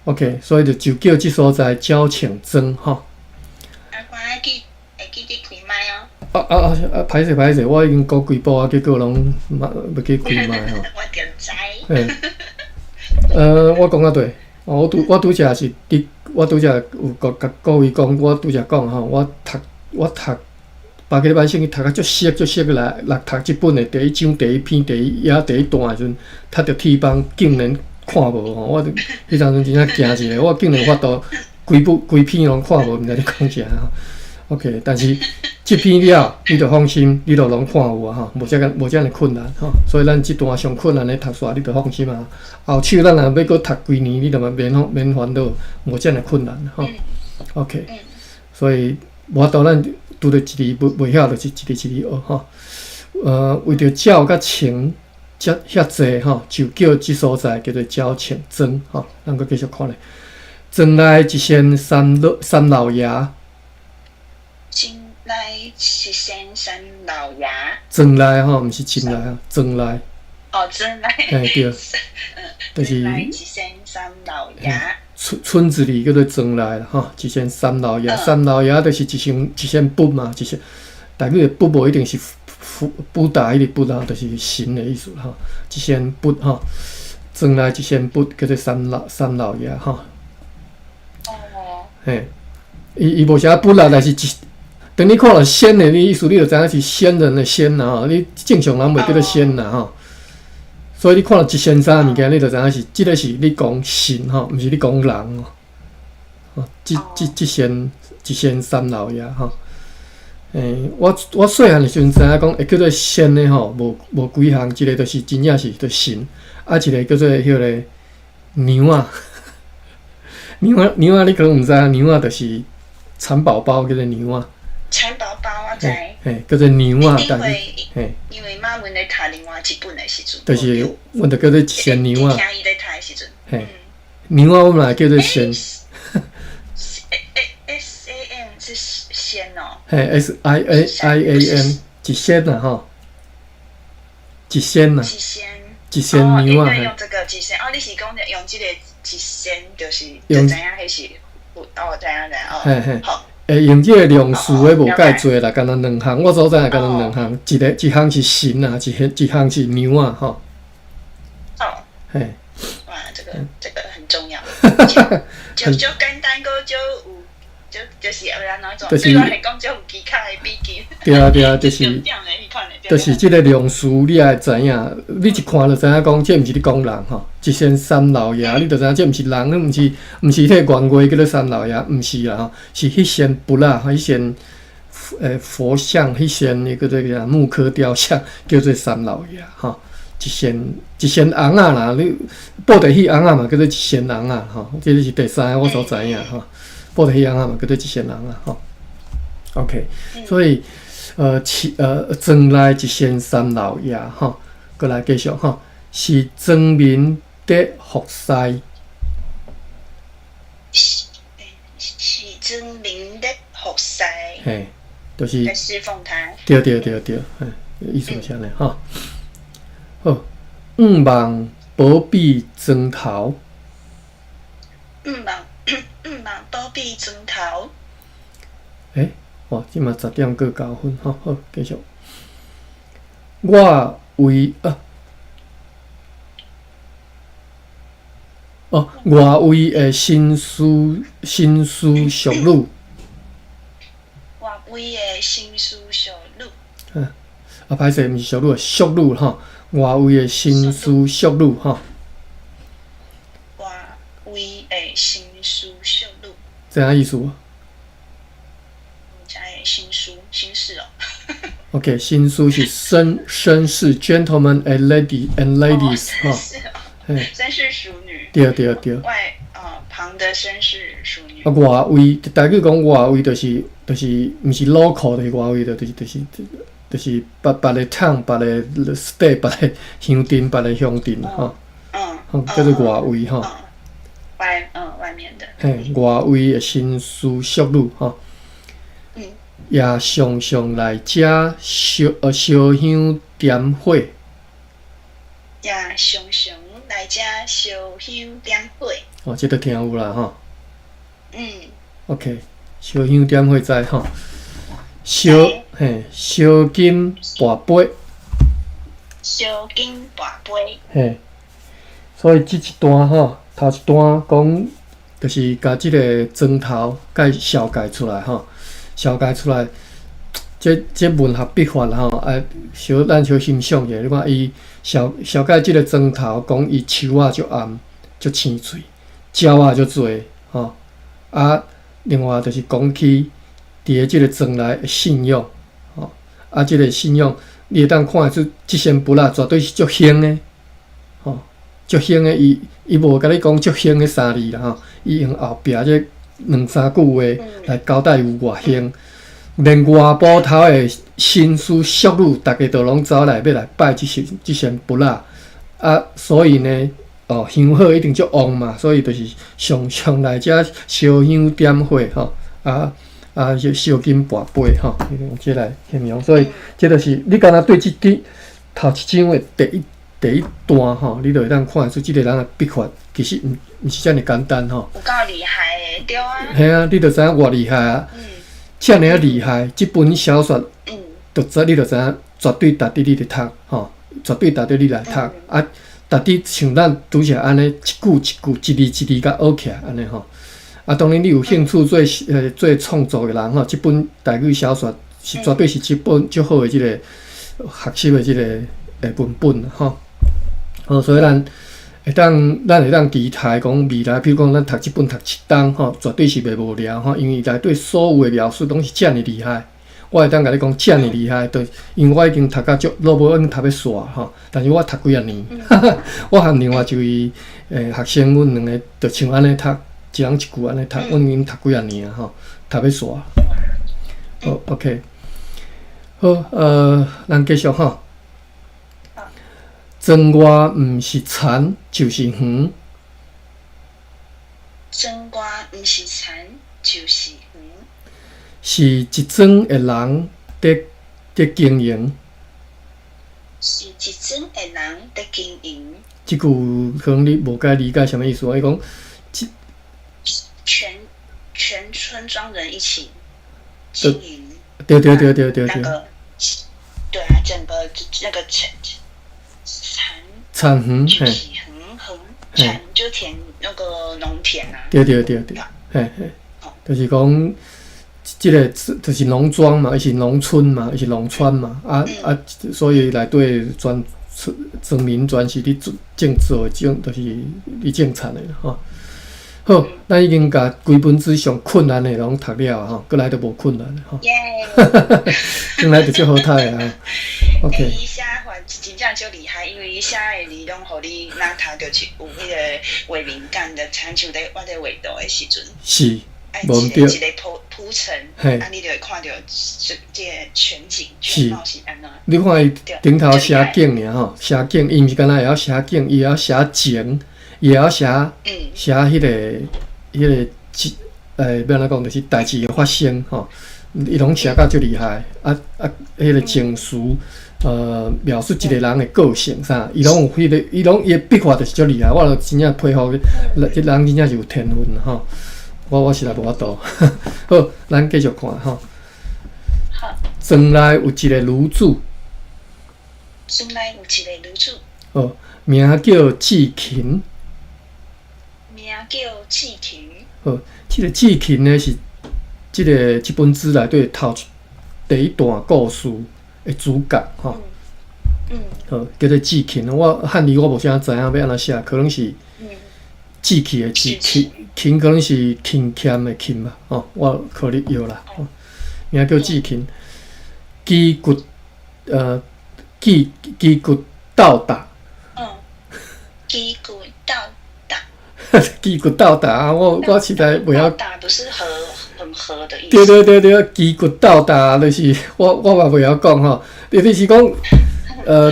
OK，所以就叫這所在鳥銃莊，吼。啊，我愛記會記得開麥哦。啊啊啊！啊，歹勢歹勢，我已經講幾步啊，結果攏嘛袂記開麥吼。我就知。嘿，我講啊對，我拄才是佇，我拄才有共各位講，我拄才講吼，我讀百幾禮拜聖經讀甲足熟足熟來讀這本的第一章第一篇第一頁第一段的時陣，讀著鐵板竟然看無吼，我彼當陣真正驚一下，我竟然有法度規部規篇攏看無，毋知咧講啥吼。OK，但是這篇了，你就放心，你就攏看有啊吼，無遮爾困難吼。所以咱這段上困難的讀煞，你就放心啊。後手咱若欲閣讀幾年，你就嘛免煩惱，無遮爾困難吼。OK，所以無法度咱拄著一字袂曉，就是一字一字學吼。為著鳥佮蟲遮遐濟吼，就叫這所在叫做鳥銃莊吼。咱閣繼續看咧，莊內一仙三老爺。莊內一仙三老爺。莊內吼，毋是進來啊，莊內。哦，哦，庄內。嘿對，就是莊內一仙三老爺。村子裡叫做莊內啦，吼，一仙三老爺，三老爺就是一仙一仙佛嘛，一仙，台語的佛無一定是佛布達彼个佛啊，就是神的意思吼，一仙佛吼，莊內一仙佛叫做三老爺吼。哦。嘿，伊無寫佛啦，但是一，當你看著仙的意思，你就知影是仙人的仙啦吼，你正常人袂叫做仙啦吼。所以你看著一仙啥物件，你就知影是這个是咧講神吼，毋是咧講人哦。吼，這這這仙一仙三老爺吼。欸，我細漢的時陣知影講會叫做仙的吼，無幾項，一個就是真正是著神，啊一個叫做彼个娘仔，娘仔娘仔你可能毋知影，娘仔就是蠶寶寶叫做娘仔。蠶寶寶我知。嘿，叫做娘仔，但是嘿，因為媽阮咧讀另外一本的時陣，就是阮就叫做一仙娘仔。聽伊咧讀的時陣，嘿，娘仔我嘛會叫做仙。 S A N 是仙哦。嘿，S I A I A N 一仙啦吼，一仙啦，一仙，一仙娘仔。用這個一仙哦，你是講用這個一仙，就是就知影彼是哦，知影知影哦。嘿嘿。好。會用這個量詞的無蓋濟啦，干焦兩項，我所知影干焦兩項，一个一項是神啊，一項是娘仔吼。哦。嘿。哇，這個很重要。就簡單閣就有，就是要按怎做？對我來講，就有技巧的筆記。對啊對啊，就是這个量詞，你愛知影，你一看就知影講，這毋是咧講人吼，一仙三老爺，你就知影這毋是人，毋是彼个元月叫做三老爺，毋是啦吼，是彼仙佛仔，彼仙佛像，彼仙那个這個木刻雕像，叫做三老爺吼。一仙一仙尪仔啦，你布袋戲尪仔嘛，叫做一仙尪仔吼，這個是第三个我所知影吼。布袋戲尪仔嘛，叫做一仙尪仔吼。OK，所以莊內一仙三老爺吼，閣來繼續吼，是莊民得服侍。是莊民得服侍。嘿，就是。侍奉他。對對對對，嘿，意思是按呢吼。好，向望保庇莊頭。向望保庇莊頭。欸，哇，這馬10點閣9分，吼，好，繼續。我為啊，哦，外圍的紳士紳士淑女。外圍的紳士淑女。嗯，啊，歹勢，毋是淑女，淑女吼。外圍的紳士淑女吼。外圍的紳士淑女。知影意思無？知紳士，紳士哦。 OK，紳士是紳士，gentlemen and lady and ladies 吼。紳士淑女。對對對。外啊旁的紳士淑女。啊，外圍，台語講外圍就是毋是 local，就是外圍，就是別個 town，別個 state，別個鄉鎮，別個鄉鎮吼。叫做外圍吼。外面的。嘿，外圍的紳士淑女吼。也常常來遮燒香點火。也常常來遮燒香點火。哦，這個聽有啦吼。嗯。 OK，燒香點火知吼。燒金跋杯。燒金跋杯。嘿，所以這一段吼，頭一段講，就是共這個莊頭介紹介出來吼，紹介出來，這文學筆法吼，啊，小咱小欣賞者，你看伊紹介這個莊頭，講伊樹仔足暗，足青翠，鳥仔足濟，吼，啊，另外就是講起佇咧這個莊內的信仰，吼，啊，這個信仰你會當看會出，這仙佛仔絕對是足興的，吼，足興的，伊無共你講足興彼三字啦，吼，伊用後壁這兩三句話來交代有偌興，連外埔頭的紳士淑女，逐家都攏走來欲來拜這仙佛仔，啊，所以呢，哦，香火一定足旺嘛，所以就是常常來遮燒香點火吼，啊，燒金跋杯吼，用這來形容，所以這就是你敢若對這啲頭一章的第一第一段吼，你就會當看會出這个人的筆法其實毋是遮爾簡單吼。有夠厲害的，對啊。嘿啊，你就知影偌厲害啊！遮爾仔厲害，這本小說，就知你就知影，絕對值得你佇讀吼，絕對值得你來讀。啊，值得像咱拄才按呢一句一句、一字一字共學起來按呢吼。啊，當然你有興趣做創作的人吼，這本台語小說是絕對是這本足好的這個學習的這个文本吼。好，所以咱會當期待講未來，比如講咱讀這本讀一冬吼，絕對是袂無聊吼，因為內底所有的描述攏是遮爾厲害。我會當共你講遮爾厲害，對，因為我已經讀甲足，落尾已經讀欲煞吼，但是我讀幾仔年，我和另外一位學生，阮兩个就像按呢讀，一人一句按呢讀，阮已經讀幾仔年啊吼，讀欲煞。好，OK，好，咱繼續吼。莊外毋是田，就是園。莊外毋是田，就是園。是一莊的人佇經營。是一莊的人佇經營。這句可能你無解理解啥物意思，伊講，全村莊人一起經營。對對對對對對。那個，對啊，整個那個田田園，就是園園田就田那個農田啊。對對對對，嘿嘿，就是講，這个就是農莊嘛，伊是農村嘛，伊是農村嘛，啊啊，所以內底全村民全是佇種做種，就是佇種田的吼。好，咱已經共規本書上困難的攏讀了吼，閣來就無困難吼。耶！轉來就足好讀的啊。OK。伊寫法真正足厲害，因為伊寫的字攏予你若讀著是有彼个畫面感的，親像咧我咧畫圖的時陣。無毋對。一个鋪陳，啊，你就會看著這個全景全貌是按怎。你看伊頂頭寫景爾吼，寫景，伊毋是干焦會曉寫景，伊會曉寫情，伊會曉寫寫彼个，欲按怎講，就是代誌的發生吼，伊攏寫甲足厲害，啊啊，彼个情緒，描述一个人的個性啥，伊攏有彼个，伊攏伊的筆法就是足厲害，我就真正佩服，這人真正是有天分吼。我實在無法度。好，咱繼續看吼。好。莊內有一个女子。莊內有一个女子。哦，名叫志勤。名叫志勤。好，這个志勤呢是這个這本書內底頭第一段故事的主角吼。好，叫做志勤。我漢字我無啥知影欲按怎寫，可能是志氣的志，勤勤可能是勤儉的勤吧。吼，我可能著啦。名叫志勤，肌骨肌骨鬥膽。肌骨鬥膽。肌骨鬥膽啊！我實在袂曉。膽不是和很和的意思。對對對對，肌骨鬥膽就是我嘛袂曉講吼，就是講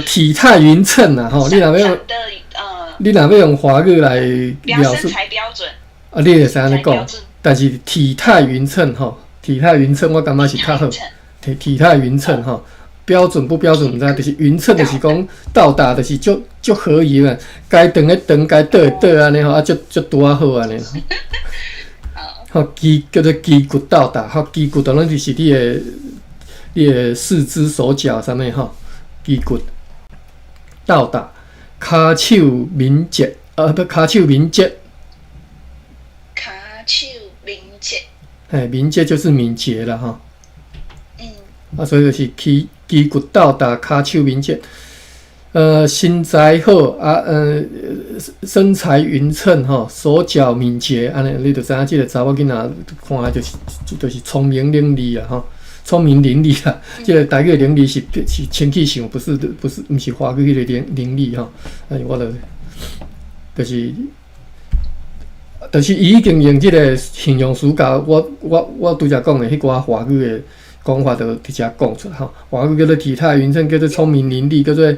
體態勻稱啊吼，你若欲用華語來描述，身材標準啊，你會使按呢講，但是體態勻稱吼，體態勻稱我感覺是較好。體態勻稱吼，標準不標準毋知，就是勻稱，就是講到達，就是足足合宜嘛。該長的長，該短的短按呢吼，啊足足拄仔好按呢。吼，肌叫做肌骨鬥膽，吼，肌骨當然就是你的四肢手腳啥物吼，肌骨鬥膽，跤手敏捷，啊不，跤手敏捷。跤手敏捷。嘿，敏捷就是敏捷啦，吼。啊，所以就是肌骨鬥膽，跤手敏捷。身材好啊，身材勻稱吼，手腳敏捷，按呢你就知影這个查某囡仔看來就是聰明伶俐啦，吼，聰明伶俐啦。這个台語的伶俐是清氣想，不是，毋是華語彼个伶俐吼。哎，我就是伊已經用這个形容詞共我拄才講的彼寡華語的講法，就直接講出來吼。華語叫做體態勻稱，叫做聰明伶俐，叫做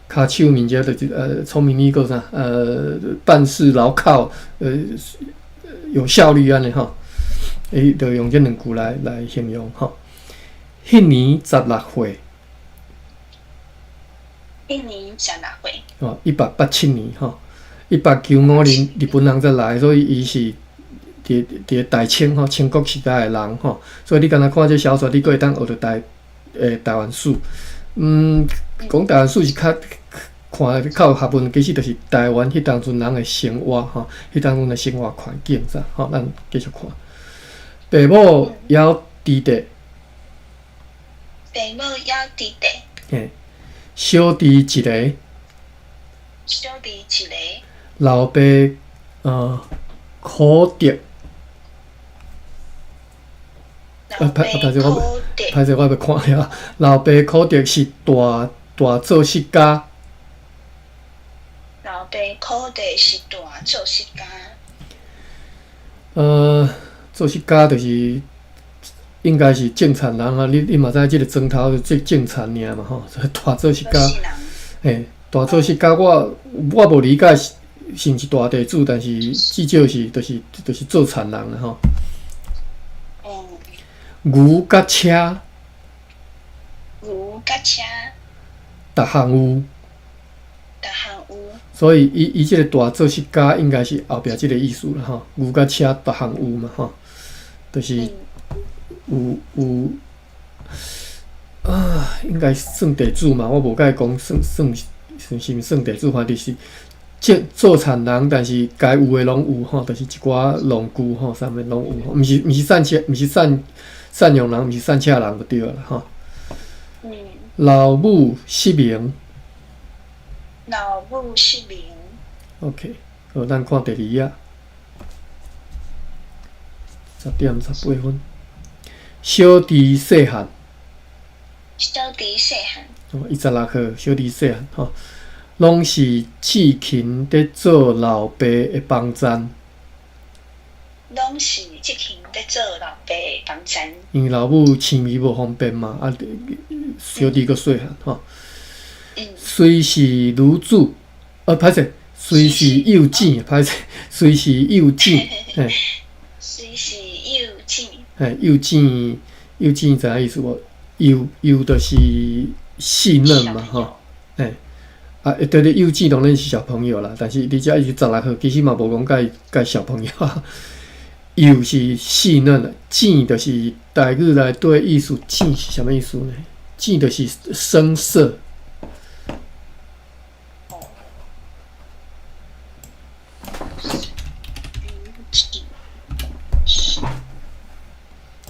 跤手敏捷，就是聰明伶俐閣啥？辦事牢靠，有效率按呢吼。伊就用這兩句來形容吼。彼年十六歲。彼年16歲。哦，1887年吼，1895年日本人才來，所以伊是佇大清吼，清國時代的人吼，所以你敢若看這小說，你閣會當學著台灣史。講台灣史是較看較有學問，其實就是台灣彼當陣人的生活吼，彼當陣的生活環境啥吼，咱繼續看。爸母猶佇咧，爸母猶佇咧。嘿，小弟一个，小弟一个。老爸可德，老爸歹勢我可德，歹勢我欲看了。老爸可德是大作曲家。老爸可德是大作曲家。作曲家就是應該是種田人啊！你嘛知這个磚頭是種田爾嘛吼，所以大作曲家，嘿，大作曲家我無理解是毋是大地主，但是至少是就是做田人啦吼。牛佮車，牛佮車，逐項有，逐項有。所以伊這个大作曲家應該是後壁這个意思啦吼，牛佮車逐項有嘛吼，就是有啊，應該算地主嘛，我無佮伊講算是毋算地主，反正是做田人，但是該有的攏有吼，就是一寡農具吼，啥物攏有吼，毋是散車，毋是赡養人，毋是散車人就對啦吼。老母失明。老母失明。 OK，好，咱看第二頁，10點18分。小弟細漢。小弟細漢。哦，伊16歲，小弟細漢吼，攏是志勤佇做老爸的幫贊。攏是志勤佇做老爸的幫贊。因為老母生伊無方便嘛，啊，小弟閣細漢吼。雖是女子，歹勢，雖是幼稚，歹勢，雖是幼稚，嘿。雖是幼稚。嘿，幼稚，幼稚知影意思無？幼就是細嫩嘛，吼，嘿，啊，對對，幼稚當然是小朋友啦，但是你遮伊是16歲，其實嘛無講佮小朋友。幼是細嫩的，稚就是台語內底意思，稚是啥物意思呢？稚就是生澀。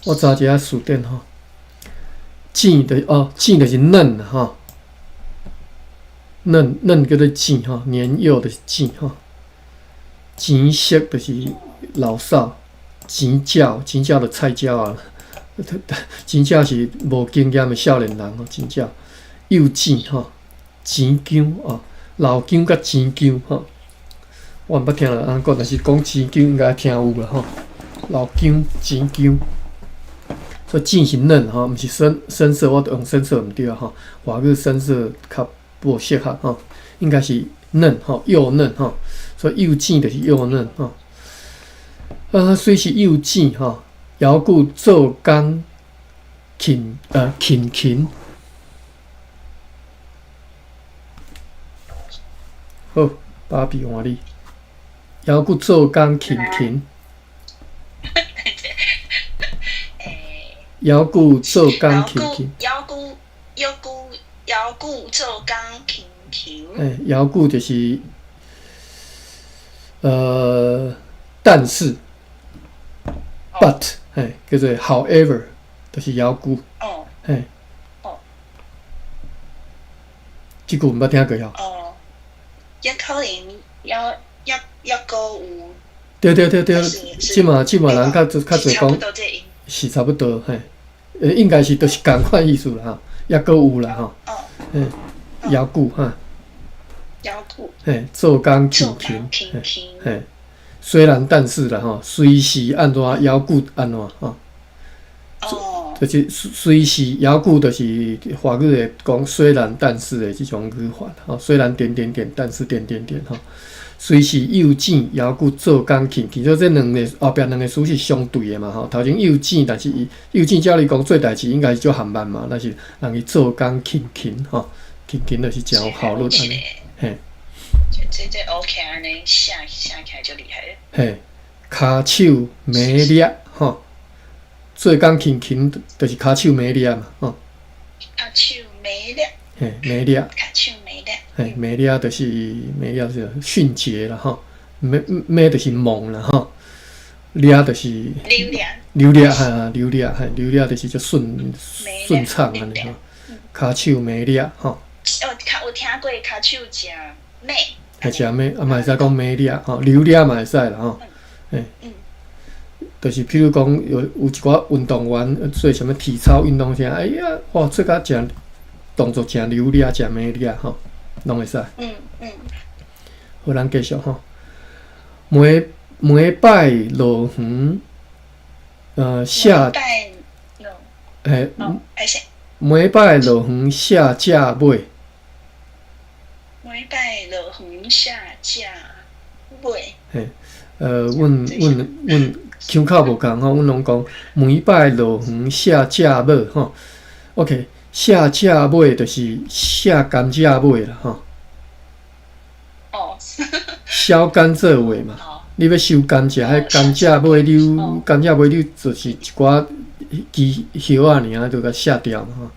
我查一下詞典吼，稚的哦，稚就是嫩吼，嫩嫩叫做稚吼，年幼就是稚吼，錢色就是老少，錢鳥錢鳥就菜鳥啊，錢鳥是無經驗的少年人吼，錢鳥幼稚吼，錢姜哦，老姜佮錢姜吼，我毋捌聽人按呢講，但是講錢姜應該聽有啦吼，老姜錢姜。所以稚是嫩吼，毋是生澀，我用生澀毋對吼，華語生澀較無適合吼，應該是嫩吼，幼嫩吼，所以幼稚就是幼嫩吼。啊，雖是幼稚吼，猶閣做工勤。好，芭比換你，猶閣做工勤勤。猶閣做工勤勤。猶閣做工勤勤。欸，猶閣就是，但是，but，嘿，叫做 however，就是猶閣。嘿。這句毋捌聽過吼。哦，也可能猶閣有。對對對對，這馬人較濟講，是差不多嘿，應該是就是仝款意思啦吼，猶閣有啦吼，嘿，猶閣哈，猶閣，嘿，做工勤勤，嘿，雖然但是啦吼，雖是按怎，猶閣按怎吼，就是雖是猶閣，就是華語會講雖然但是的這種語法吼，雖然點點點，但是點點點吼。雖是幼稚，猶閣做工勤勤，所以這兩個後壁兩個詞是相對的嘛吼。頭前幼稚，但是伊幼稚照你講做代誌應該是足緩慢嘛，但是人伊做工勤勤吼，勤勤就是誠有效率按呢，嘿。這 OK 按呢寫寫起來就厲害。嘿，跤手迷掠吼，做工勤勤就是跤手迷掠嘛，吼。跤手迷掠。嘿，迷掠。跤手迷掠。嘿，迷掠就是迷掠是迅捷啦，吼，迷迷就是猛啦，吼，掠就是流掠。流掠哈，流掠嘿，流掠就是足順順暢按呢吼，跤手迷掠吼。哦，跤有聽過跤手誠猛。係誠猛，啊嘛會使講迷掠吼，流掠嘛會使啦吼，嘿，就是譬如講有一寡運動員做啥物體操運動啥，哎呀，哇，做甲誠動作誠流掠，誠迷掠吼，攏會使。好，咱繼續吼。每每擺落園，下，嘿，每擺落園卸蔗尾。每擺落園卸蔗尾。嘿，阮腔口無仝吼，阮攏講每擺落園卸蔗尾吼。OK，卸蔗尾就是卸甘蔗尾啦吼。哦。削甘蔗尾嘛。你欲收甘蔗，彼甘蔗尾溜，甘蔗尾溜就是一寡枝葉仔爾，就共卸掉嘛吼。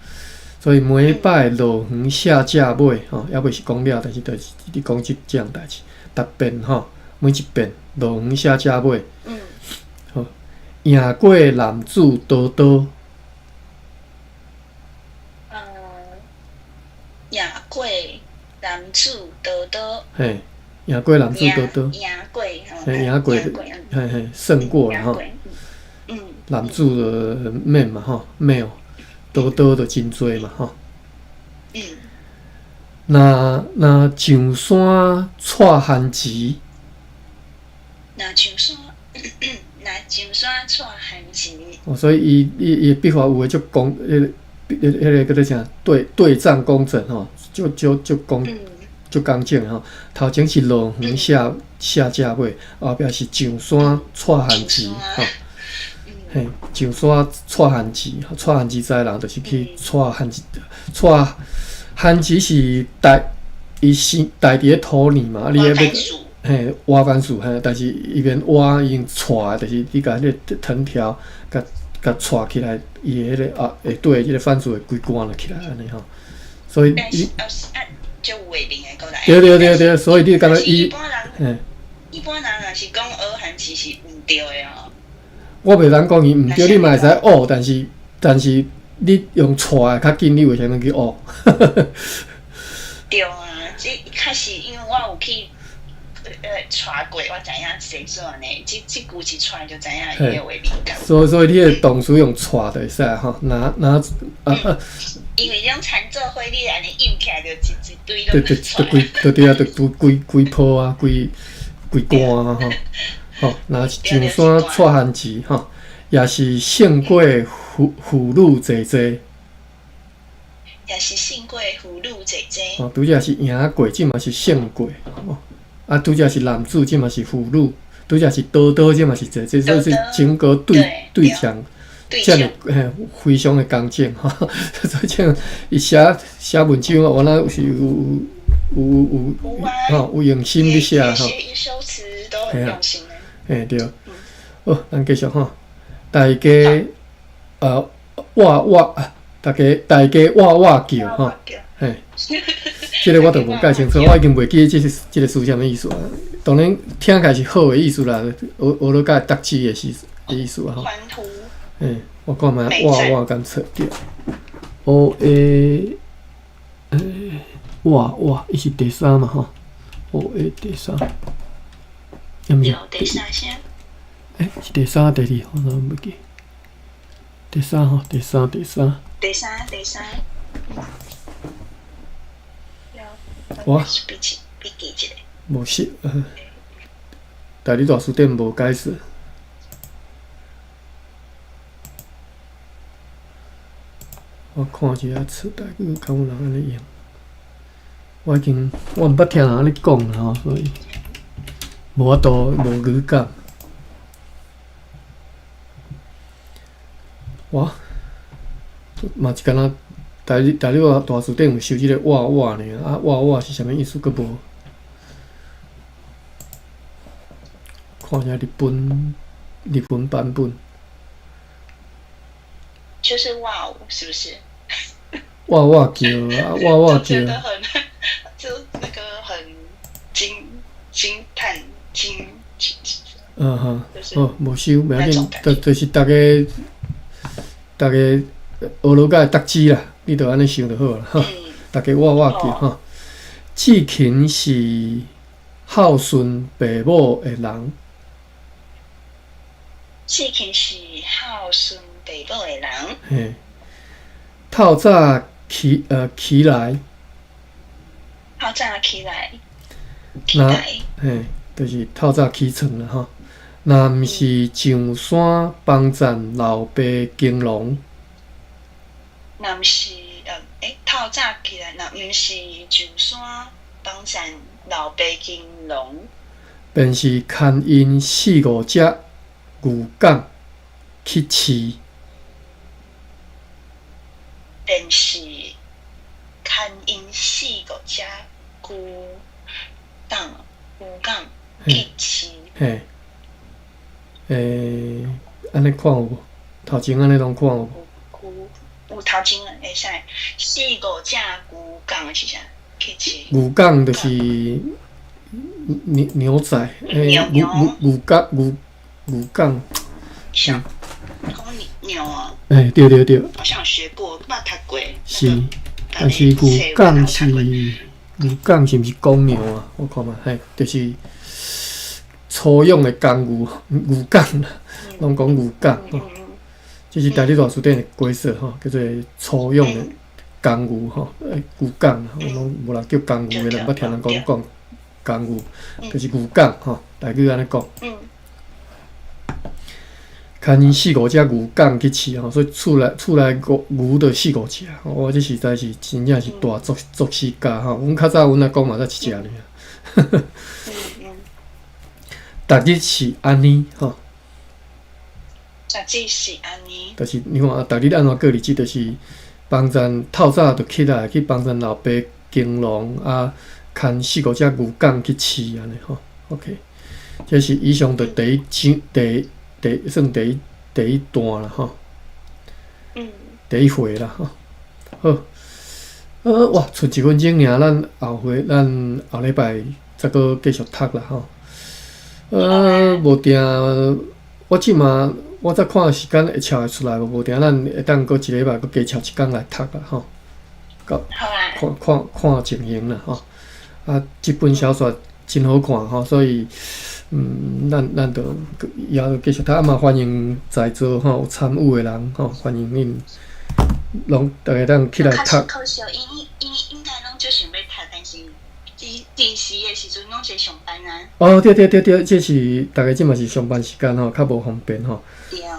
所以每擺落園卸蔗尾吼，猶未是講了，但是就是咧講這項代誌。逐遍吼，每一遍落園卸蔗尾。好，贏過男子多多。贏過男子多多。嘿，贏過男子多多。贏過，嘿，贏過，嘿嘿，勝過啦吼。男子就 man 嘛吼，male，多多就真濟嘛吼。若上山帶番薯。若上山帶番薯。哦，所以伊的筆法有的足工，彼个叫做啥？對仗工整吼，就就就工足工整吼。頭前是落園卸卸蔗尾，後壁是上山帶番薯吼。嘿，上山帶番薯，帶番薯知人就是去帶番薯，帶番薯是帶伊生帶佇咧土裡嘛，你欲嘿挖番薯嘿，但是伊免挖已經帶，就是你共彼个藤條共共帶起來，伊的彼个啊下底這个番薯會規罐落起來按呢吼。所以你對對對對，所以你感覺伊嘿，一般人若是講學番薯是毋對的哦。我袂當講伊毋對，你嘛會使學，但是你用帶的較緊，你為啥物去學？對啊，這確實因為我有去帶過，我知影製作按呢，這句一帶就知影伊的畫面感。所以你的動詞用帶就會使吼，拿拿啊啊。因為種田做伙，你按呢印起來就一堆對對，就規對對啊，就規規抱啊，規規罐啊吼。吼，若是上山帶番薯吼，也是勝過婦女濟濟。也是勝過婦女濟濟。哦，拄才是贏過，這嘛是勝過。哦，啊，拄才是男子，這嘛是婦女；拄才是多多，這嘛是濟濟，所以是整個對對仗，遮爾嘿非常的工整吼。所以這伊寫寫文章，我若是有有有吼有用心咧寫吼。嘿啊，嘿對。好，咱繼續吼。大家哇哇，大家哇哇叫吼，嘿，這个我就無解清楚，我已經袂記得這個詞啥物意思啊。當然聽起來是好的意思啦，學學了解得志的意思啊吼。嘿，我看覓哇哇敢錯著。O A，欸，哇哇，伊是第三嘛吼？O A 第三，毋是？第三聲。欸，是第三、第二，我怎袂記？第三吼，第三，第三。第三，第三。我。筆記一下。無識，台語大辭典無解釋。我看一下詞台語，敢有人按呢用？我已經我毋捌聽人按呢講啦吼，所以無法度無語感。我嘛是敢若台語台語大辭典有收這个倚倚爾，啊倚倚是啥物意思？閣無看一下日本版本。就是哇哦，是不是？倚倚叫啊，倚倚就覺得叫。很，就那個很驚驚嘆驚，就是好，無收，袂要緊，那種感覺。就是逐家逐家學落甲會得知啦，你就按呢想就好啦，吼。逐家倚倚叫吼。志勤是孝順爸母的人。志勤是孝順爸母的人。嘿，透早起來。透早起來，起來。嘿，就是透早起床啦吼。若毋是上山幫贊老爸耕農。若毋是透早起來，若毋是上山幫贊老爸耕農。便是牽𪜶四五隻牛犅去飼。便是牽𪜶四五隻牛犅牛犅去飼。嘿，按呢看有無？頭前按呢攏看有無？有，有頭前會使四五隻牛犅是啥？去飼。牛犅就是牛仔，牛牛牛犅牛牛犅。像講牛啊。欸，對對對。好像有學過，捌讀過。是，但是牛犅是牛犅是毋是公牛啊？我看覓，嘿，就是粗養的公牛，牛犅啦，攏講牛犅吼。這是台語大辭典的解說吼，叫做粗養的公牛吼，牛犅，我攏無人叫公牛的，毋捌聽人講講公牛，就是牛犅吼，台語按呢講。牽𪜶四五隻牛犅去飼吼，所以厝內牛就四五隻，哇，這實在是真正是大作死家吼。阮較早阮阿公嘛才一隻爾。逐日是按呢吼。逐日是按呢。就是你看啊，逐日按怎過日子，就是幫贊透早就起來去幫贊老爸耕農啊，牽四五隻牛犅去飼按呢吼。OK，這是以上的第一章第。第算第一段啦吼，第一回啦吼，好，哇，賰一分鐘爾，咱後回咱後禮拜再閣繼續讀啦吼。無定，我這馬我再看時間會敲會出來無？無定咱會當閣一禮拜閣加敲一工來讀啦吼。好啊。看看看情形啦吼。啊，這本小說真好看吼，所以。咱就以後繼續讀，啊嘛歡迎在座吼有參與的人吼，歡迎恁攏逐家當起來讀。可惜，𪜶應該攏足想欲讀，但是臨時的時陣攏在上班啊。哦，對對對對，這是逐家這嘛是上班時間吼，較無方便吼。對啊。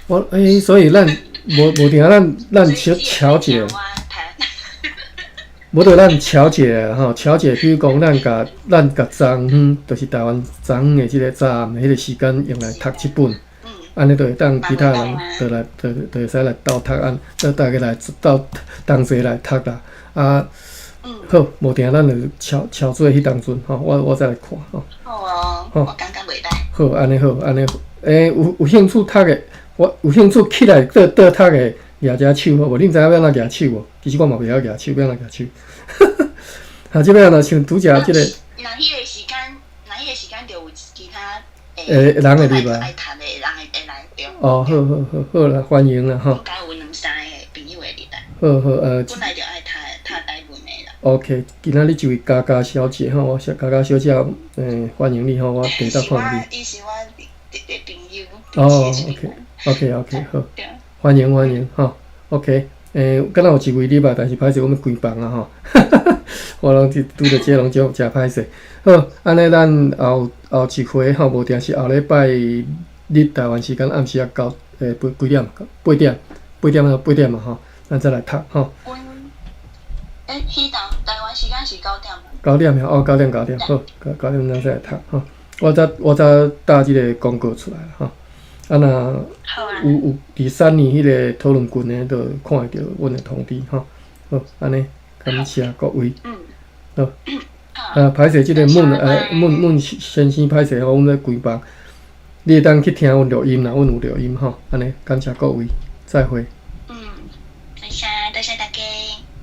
我所以咱無無定咱喬喬解。無就咱喬解吼，喬解，比如講，咱共昨昏，就是台灣昨昏的這个早暗的彼个時間用來讀這本，按呢就會當其他人就來就會使來鬥讀，按逐家來鬥同齊來讀啦。啊，好，無定咱就敲敲做彼當陣吼，我再來看吼。好哦，我感覺袂䆀。好，按呢好，按呢，有興趣讀的，我有興趣起來倒倒讀的，舉一下手好無？恁知影欲按怎舉手無？其實我嘛袂曉舉手，欲按怎舉手？哈，這欲按怎像拄才這个。若彼个時間，若彼个時間就有其他人會入來。愛讀的人會來對。哦，好好好，好啦，歡迎啦，吼。應該有兩三个朋友會入來。好好，本來就愛讀讀台文的啦。 OK，今仔日這位佳佳小姐吼，我是佳佳小姐，歡迎你吼，我第一看你。伊是我的朋友。哦，OK，OK，OK，好，歡迎歡迎，吼，OK。敢若有一位入來，但是歹勢，阮欲關房啊吼，我攏佇拄著這攏真誠歹勢。好，按呢咱後後一回吼，無定是後禮拜日台灣時間暗時仔九八幾點？八點，八點啊，八點嘛吼，咱再來讀吼。阮，彼當台灣時間是九點。九點哦，九點九點，好，九點咱再來讀吼。我才搭這个廣告出來吼。啊若有有佇三年彼个討論群的，就看會著阮的通知吼。好，按呢，感謝各位。好。啊，歹勢，這個問問先生歹勢吼，阮咧關房，你會當去聽阮錄音啦，阮有錄音吼。按呢，感謝各位，再會。嗯，多謝多謝大家。